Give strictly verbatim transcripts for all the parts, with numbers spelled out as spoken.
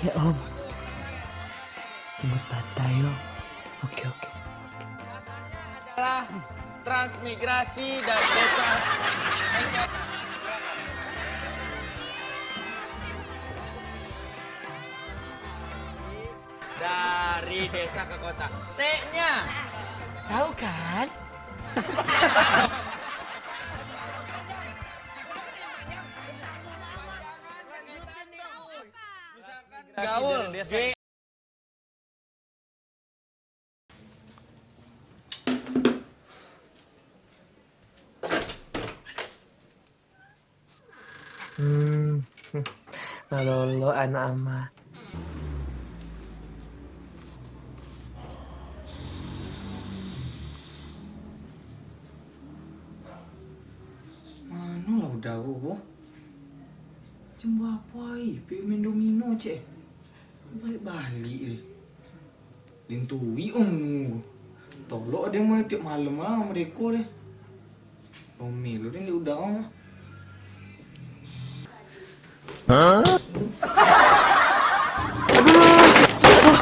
Oke, Om. Tunggu sebentar, yo. Oke, oke. Adalah transmigrasi dan desa. Dari desa ke kota. T-nya. Tahu kan? Gaul. G. Hmm, lalolo anak ama. Mano lah udah ko? Macam apo ai, pai main domino cek. Baliak-baliak deh. Lintuik om nunggu. Tolok deh mulai tiok malam ah mereka deh. Lomeh lo deh udah ah. Aduh, aduh.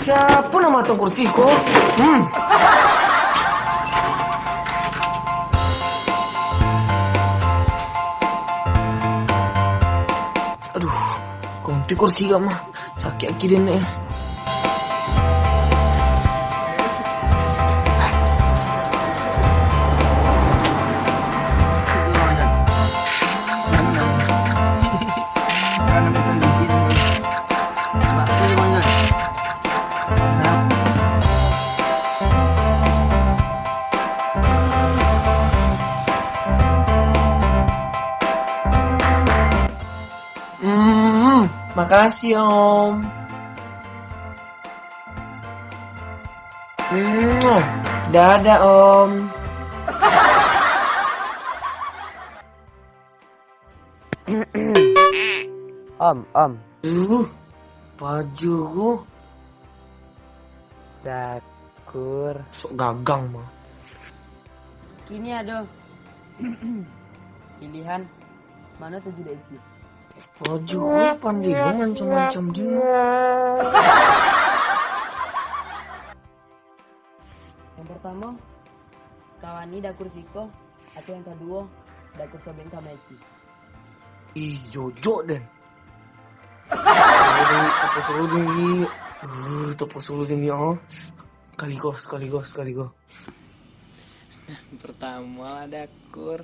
Siapa nama atang kursi ko? Hmm. Aduh, konti kursi ka mah. Sakik aki den eh. Hmm, makasih, Om. Mwah. Dadah, Om. Om, Om. Uh, paja ko. Dakur. Sok gagang mah. Kini ado pilihan, mano tujuh D X G? Paja ko pandai lo mancam-mancam dino. Yang pertamo, kawani Dakur siko, atau yang kaduo, Dakur sobeng ka Maici. Ih, jojok den. Tapi sulu dingin. Uh, tapi sulu dingin, oh. Sekali go, sekali go, sekali go. Pertamo lah, Dakur.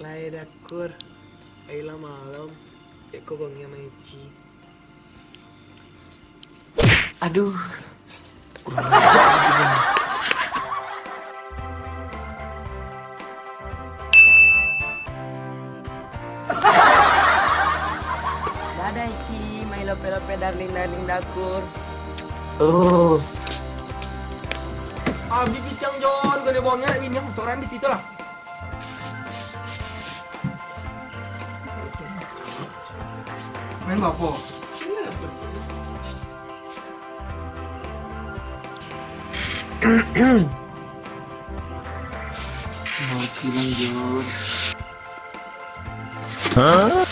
Lai Dakur, ai lah malam, cek ko bangih Maici. Aduh, kurang ajar aja bang. Dadah Ici, main lope-lope darling-darling Dakur. Oh. Abih pitang Jon, gede banget ini, sorang di situ lah. Main apa? Mati lanjut. Hah?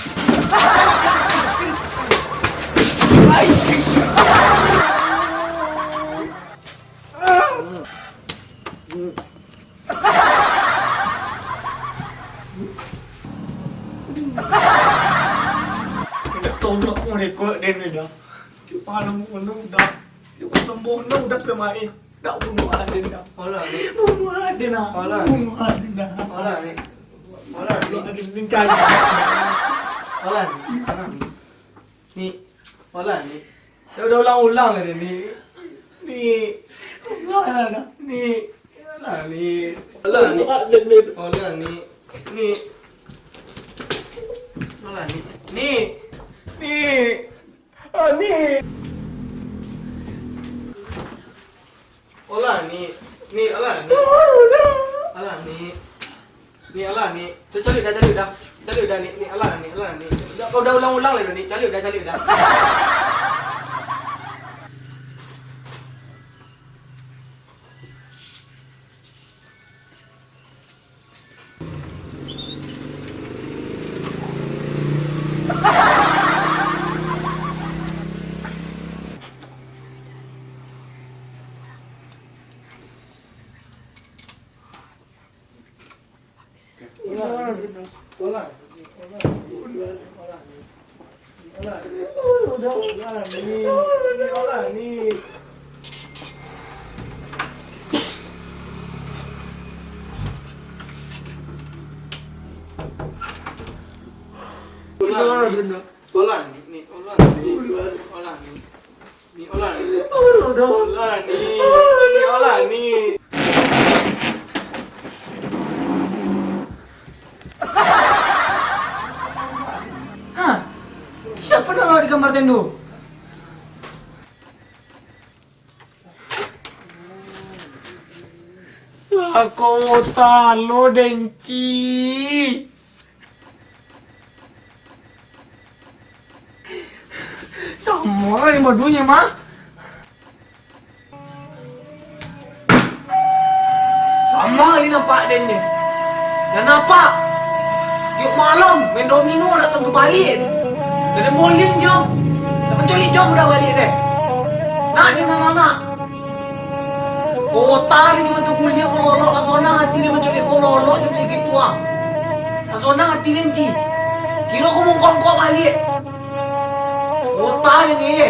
Kena tolak mereka, den, dah. Tiap malam pun dah. Tiap malam pun dah, dah main. Dah bunuh aden dah. Alah, ni. Bunuh aden dah. Alah. Bunuh aden dah. Alah, ni. Alah, ni. Aden ni cari. Alah, ni. Alah, ni. Ni. Alah, ni. Dah, dah ulang-ulang tadi ni. Ni. Alah, Ni. Alah, Ni. Alah, Ni. Alah, Ni. Ni. Alah, Ni. Ni. Ni. Ah, Ni. Alah, Ni. Ni, alah, Ni. Alah, Ni. Ni, alah, Ni. Ca-, caliak dah, caliak dah. Caliak dah, Ni. Ni, alah, Ni, alah, Ni. Dah, kau dah ulang-ulang lah, Ni. Caliak dah, caliak dah. Ni, Ni, alah, Ni. Ni, alah, Ni. Ni, alah, Ni. Ni, alah, Ni. Hah? Siapa nak lawak di kamar tendo? Lah, kota lo, Denci. Samo lah yang baduonyo mah. Samo lah nampak den je. Nan nampak, tiok malam main domino dak tantu baliak den. Dak den bowling jo. Dak manculik jo budak baliak den. Nak ni anak-anak. Kota ni cuma tu kuliah, kalau lolok lah sonang ati dia macam ni, kalau lolok jam sagitu ah. Lah sonang ati dia, Ci. Kiro ko mongkok-mongkok baliak. Kota ni ni.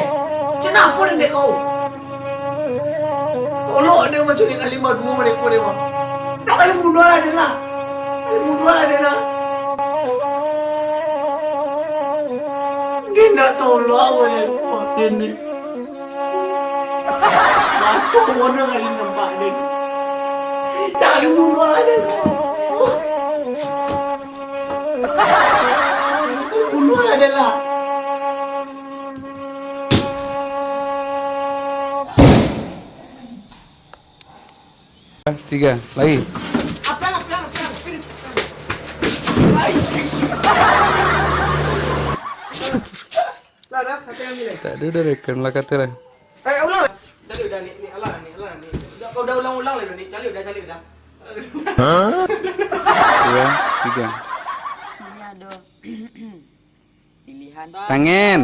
Kenapa ni dek kau? Lolok dia macam ni kali baduo mereka dia, Bang. Nak kali bunuh lah dia lah. Kali bunuh lah dia lah. Dia nak tolak oleh kau ni. Batua kono kali nampak den. Dah, bunuah lah den. Bunuah lah den lah. Tiga, lai. Lah, dah, satu yang ni, leh. Tak ada, udah rekam lah kata lah. Eh, ulang. Caliak dah, ni, ni, alah, ni, alah, ni. Dah, kau dah ulang-ulang lah, ni. Caliak dah, caliak dah. Dua, tiga. Ini ada pilihan. Tangan.